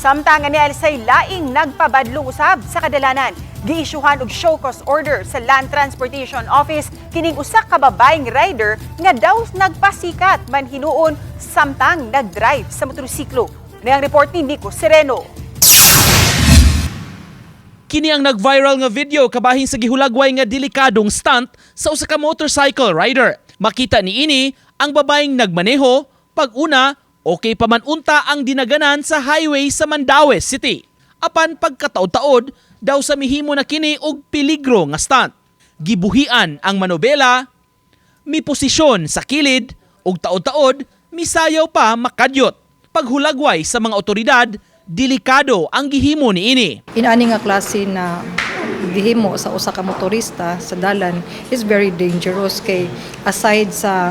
Samtang nga ni say laing nagpabadlong usab sa kadalanan. Giisyuhan og show cause order sa Land Transportation Office kining usa ka babaeng rider nga daw nagpasikat man hinuon samtang nagdrive sa motorsiklo. Ni ang report ni Nico Sereno. Kini ang nag-viral nga video kabahin sa gihulagway nga delikadong stunt sa usa ka motorcycle rider. Makita niini ang babaeng nagmaneho, pag una, okay pa man unta ang dinaganan sa highway sa Mandaue City. Apan pagkataod-taod, daw sa mihimo na kini og peligro nga stunt. Gibuhian ang manobela, miposisyon sa kilid ug taod-taod misayaw pa makadyot. Paghulagway sa mga otoridad, delikado ang gihimo niini. Inani nga klase na gihimo sa usa ka motorista sa dalan is very dangerous kay aside sa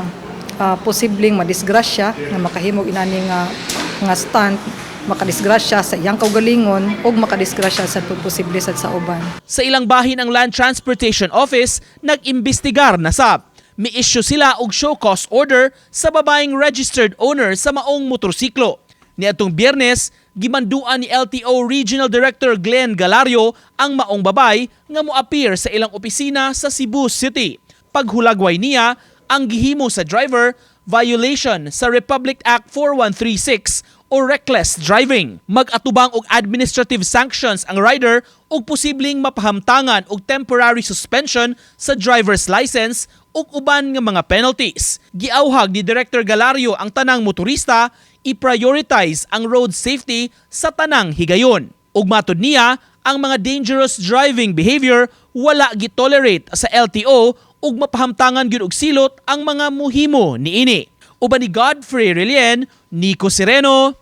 posibleng madisgrasya nga makahimo inani nga stunt, makadisgrasya sa iyang kaugalingon ug makadisgrasya sa posible sad sa uban. Sa ilang bahin, ang Land Transportation Office nag-imbestigar na sab. Mi-issue sila og show cause order sa babaeng registered owner sa maong motorsiklo. Niadtong Biyernes, gimanduan ni LTO Regional Director Glenn Galario ang maong babay nga mo-appear sa ilang opisina sa Cebu City. Paghulagway niya, ang gihimo sa driver, violation sa Republic Act 4136 o reckless driving. Mag-atubang og administrative sanctions ang rider ug posibleng mapahamtangan og temporary suspension sa driver's license ug uban nga mga penalties. Giawhag ni Director Galario ang tanang motorista i-prioritize ang road safety sa tanang higayon. Ug matod niya, ang mga dangerous driving behavior wala gi-tolerate sa LTO ug mapahamtangan gyud og silot ang mga muhimo niini. Uban ni Godfrey Relien, Nico Sereno,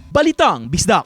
Balitang Bisdak.